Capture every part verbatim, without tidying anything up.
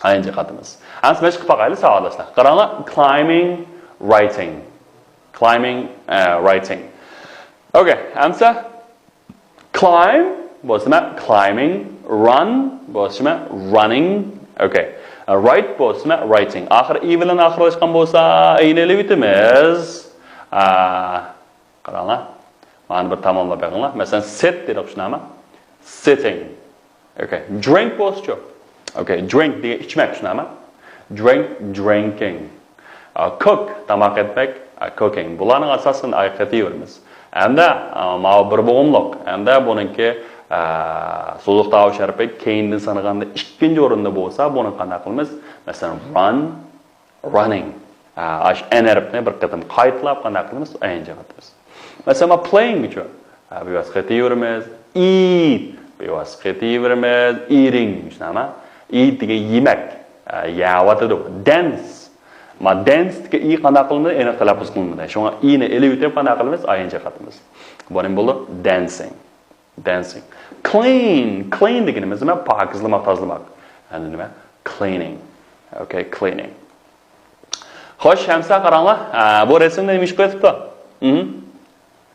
ئاينجى قاتىمىز. ئەمسە مەشىق قىلىپ باقايلى، ساۋاقداشلار. قاراڭلار، climbing, writing. Climbing, uh, writing. Okay, ئەمسە climb بولسىمۇ climbing, run بولسىمۇ running. Okay. Write بولسىمۇ writing. ئاخىرى ئى بىلەن ئاخىرلاشقان بولسا، ئىنى ئېلىۋېتىمىز. ئا، قاراڭلار. مانا بىر تاماملاپ بېقىڭلار. مەسىلەن، sit دېدۇق، شۇنداقمۇ؟ Sitting. Okay. Drink بولسىچۇ؟ Okay. Drink دېگەن ئىچمەك، شۇنداقمۇ؟ Drink, drinking. ئا، cook، تاماق ئەتمەك، ئا، cooking. بۇلارنىڭ ئاساسىنى ئايىغى قېتىۋېرىمىز. ئەمدى، ئا، ماۋۇ بىر بوغۇملۇق. ئەمدى بۇنىڭكى، ئا، سوزۇق تاۋۇش ھەرپى كېيىندىن سانىغاندا ئىككىنچى ئورۇندا بولسا، بۇنى قانداق قىلىمىز؟ مەسىلەن، run، running. ھە، ئاشۇ ئەن ھەرپنى بىر قېتىم قايتىلاپ قانداق قىلىمىز؟ ئاينجى قاتىمىز. مەسىلەن، مانا playing ئۈچۈن. ھە، بىۋاسىتە قېتىۋېرىمىز. Eat. بىۋاسىتە قېتىۋېرىمىز. Eating. شۇنداقمۇ؟ Eat دېگەن يېمەك. ھە، يەۋاتىدۇ. Dance. ما dance دىكى ئى قانداق قىلىنىدۇ؟ ئېنىق تەلەپپۇز قىلىنمىدى. شۇڭا ئىنى ئېلىۋېتىپ قانداق قىلىمىز؟ ئاينجى قاتىمىز. بۇ نېمە بولىدۇ؟ Dancing. Dancing. Clean. Clean دېگىنىمىز نېمە؟ پاكىزلىماق، تازىلىماق. يەنى نېمە؟ Cleaning. Okay, cleaning. خوش، ئەمسە قاراڭلار. ئە، بۇ رەسىمدە نېمە ئىش قىلىۋېتىپتۇ؟ مم.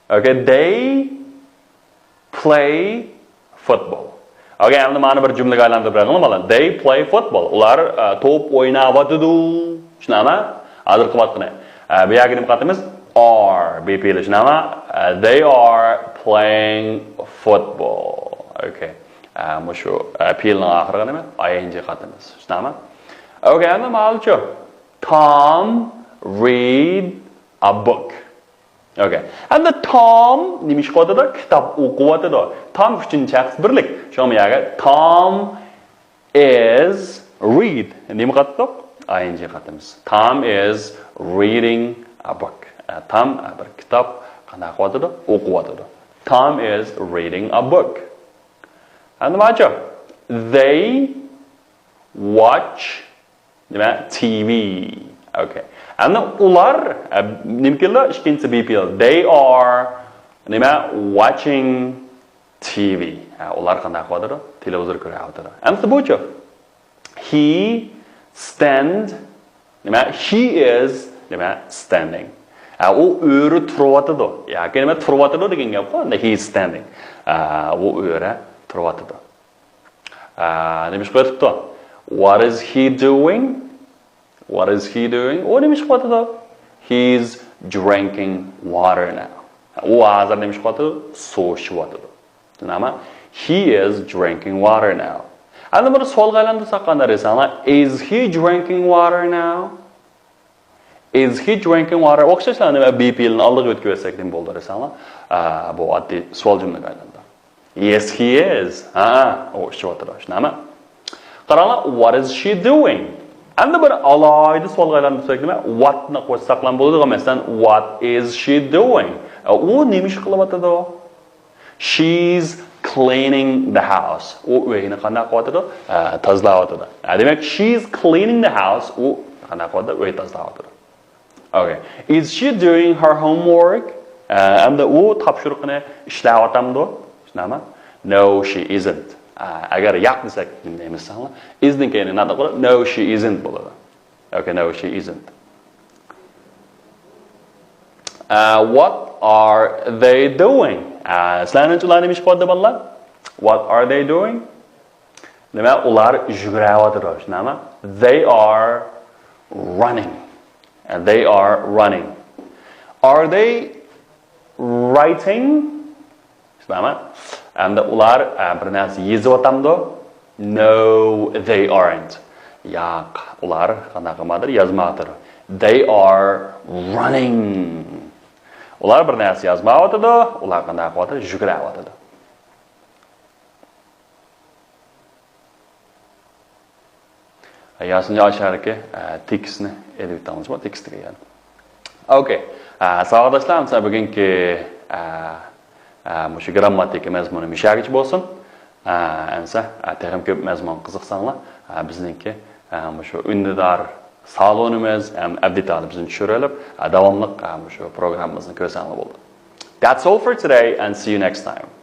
Okay, they play football. Okay, ئەمدى مانا بىر جۈملىگە ئايلاندۇرۇپ بېرىڭلار، بالىلار. They play football. ئۇلار، ئە، توپ ئويناۋاتىدۇ. شۇنداقمۇ؟ ھازىر قىلىۋاتقىنى. ئە، بۇ يەرگە نېمە قاتىمىز؟ Are. بى پېئىلى شۇنداقمۇ؟ ئە، they are playing football. Okay. ئە، مۇشۇ، ئە، پېئىلنىڭ ئاخىرىغا نېمە؟ I N G قاتىمىز. شۇنداقمۇ؟ Okay، ئەمدى ماۋۇچۇ. Tom read a book. Okay. ئەمدى تام نېمە ئىش قىلىۋاتىدۇ؟ كىتاب ئوقۇۋاتىدۇ. تام ئۈچىنچى شەخس بىرلىك. شۇڭا بۇ يەرگە Tom is read. نېمە قاتتۇق؟ I N G قاتىمىز. Tom is reading a book. ئە، تام، ئە، بىر كىتاب قانداق قىلىۋاتىدۇ؟ ئوقۇۋاتىدۇ. Tom is reading a book. ئەمدى ماچۇ. They watch نېمە؟ T V. Okay. ئەمدى ئۇلار، ئە، نېمىكىنلا ئىككىنچىسى بى پېئىل. They are، نېمە؟ Watching T V. ھە، ئۇلار قانداق قىلىۋاتىدۇ؟ تېلېۋىزور كۆرۈۋاتىدۇ. ئەمدى بۇچۇ؟ He stand، نېمە؟ He is، نېمە؟ Standing. ھە، ئۇ ئۆرە تۇرۇۋاتىدۇ. ياكى نېمە؟ تۇرۇۋاتىدۇ دېگەن گەپقۇ. He is standing. ھە، ئۇ ئۆرە تۇرۇۋاتىدۇ. ئا، نېمە ئىش قىلىۋېتىپتۇ؟ What is he doing? What is he doing? ئۇ نېمە ئىش قىلىۋاتىدۇ؟ He's drinking water now. ئۇ ھازىر نېمە ئىش قىلىۋاتىدۇ؟ سۇ ئىچىۋاتىدۇ. شۇنداقمۇ؟ He is drinking water now. ئەمدى بۇنى سوئالغا ئايلاندۇرساق قانداق دېسەڭلار؟ Is he drinking water now? Is he drinking water? ئوخشاشلا نېمە، بى پېئىلنى ئالدىغا ئۆتكۈزسەك نېمە بولىدۇ دېسەڭلار، ئا، بۇ ئاددىي سوئال جۈملىگە ئايلاندى. Yes, he is. ھە، ئۇ ئىچىۋاتىدۇ. شۇنداقمۇ؟ قاراڭلار، what is she doing? ئەمدى بىر ئالاھىدە سوئالغا ئايلاندۇرساق نېمە؟ What نى قوشساقلا بولىدىغان، مەسىلەن، what is she doing? ئۇ نېمە ئىش قىلىۋاتىدۇ؟ She's cleaning the house. ئۇ ئۆينى قانداق قىلىۋاتىدۇ؟ ئە، تازىلاۋاتىدۇ. ئە، دېمەك، she's cleaning the house. ئۇ قانداق قىلىۋاتىدۇ؟ ئۆي تازىلاۋاتىدۇ. Okay. Is she doing her homework? ئە، ئەمدى ئۇ تاپشۇرۇقىنى ئىشلەۋاتامدۇ؟ شۇنداقمۇ؟ No, she isn't. ئە، ئەگەر ياق دېسەك، نېمە دەيمىز دېسەڭلار؟ Is نىڭ كەينىگە ناتىق بولۇپ، no, she isn't بولىدۇ. Okay, no, she isn't. Uh, what are they doing? Uh, سىلەرنىڭچە ئۇلار نېمە ئىش قىلىۋاتىدۇ، بالىلار؟ What are they doing? نېمە، ئۇلار يۈگۈرۈۋاتىدۇ، شۇنداقمۇ؟ They are running. Uh, they are running. Are they writing? شۇنداقمۇ؟ ئەمدى ئۇلار، ئە، بىر نەرسە يېزىۋاتامدۇ؟ No, they aren't. ياق، ئۇلار قانداق قىلمايدۇ؟ يازمايۋاتىدۇ. They are running. ئۇلار بىر نەرسە يازمايۋاتىدۇ، ئۇلار قانداق قىلىۋاتىدۇ؟ يۈگۈرۈۋاتىدۇ. ياسىنجان ئاشارىكى تېكىستنى ئېلىۋېتىڭلار، تېكىستىگە يەنە. ئوكەي. ئە، ساۋاقداشلار، ئەمسە بۈگۈنكى، ئە، ئە، مۇشۇ گىرامماتىكا مەزمۇنى مۇشۇ يەرگىچە بولسۇن. ئە، ئەمسە، ئە، تېخىمۇ كۆپ مەزمۇنغا قىزىقساڭلار، ئە، بىزنىڭكى، ئە، مۇشۇ ئۈندىدار سالونىمىز ھەم ئەبدى تالىپ بىزنى چۈشۈرۈۋېلىپ، ئە، داۋاملىق، ئە، مۇشۇ پروگراممىمىزنى كۆرسەڭلار بولدى. That's all for today and see you next time.